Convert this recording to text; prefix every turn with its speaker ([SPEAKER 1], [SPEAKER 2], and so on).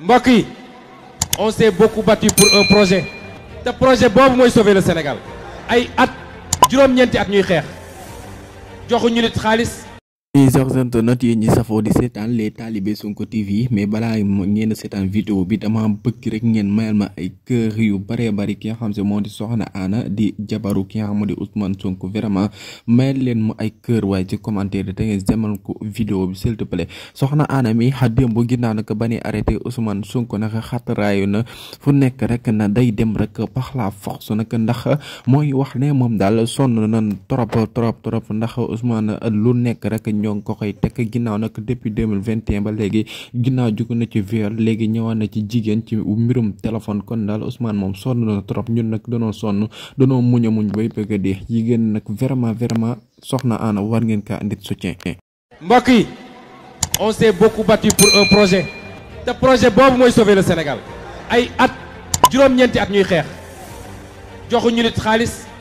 [SPEAKER 1] mbokk yi on s'est beaucoup battu pour un projet te projet boobu mooy sauver le Sénégal ay at juróom-ñeenti at ñuy xeex joxuñu nit xaalis.
[SPEAKER 2] les internautes yi ñi safoo di seetaan les talibé Sonko TV mais balaa ngeen seetaan vidéo bi dama bëgg rek ngeen mayal ma ay kër yu bare bari ki nga xam se moo di soxna Anna di jabaru ki nga xam moo di Ousmane Sonko vraiment mayal leen mu ay kër waaye ci commentaire te ngeen demal ko vidéo bi s'il te plaît soxna Anna mi démb ginnaaw nag ba ni arrêté Ousmane Sonko nag xataraayu na fu nekk rek na day dem rek par la force nag ndax mooy wax ne moom daal sonn na trop ndax Ousmane lu nekk rek ñoo ngi ko koy tekk ginnaaw nag depuis 2021 ba léegi ginnaaw jugu na ci viol léegi ñëwaat na ci jigéen ci mbirum téléphone kon daal Ousmane moom sonn na trop ñun nag danoo sonn danoo muñ a muñ bay bëgg a dee jigéen nag vraiment soxna Anna war ngeen kaa andit soutien.
[SPEAKER 1] mbokk yi on s'est beaucoup battu pour un projet te projet boobu mooy sauver le Sénégal ay at juróom-ñeenti at ñuy xeex joxuñu nit xaalis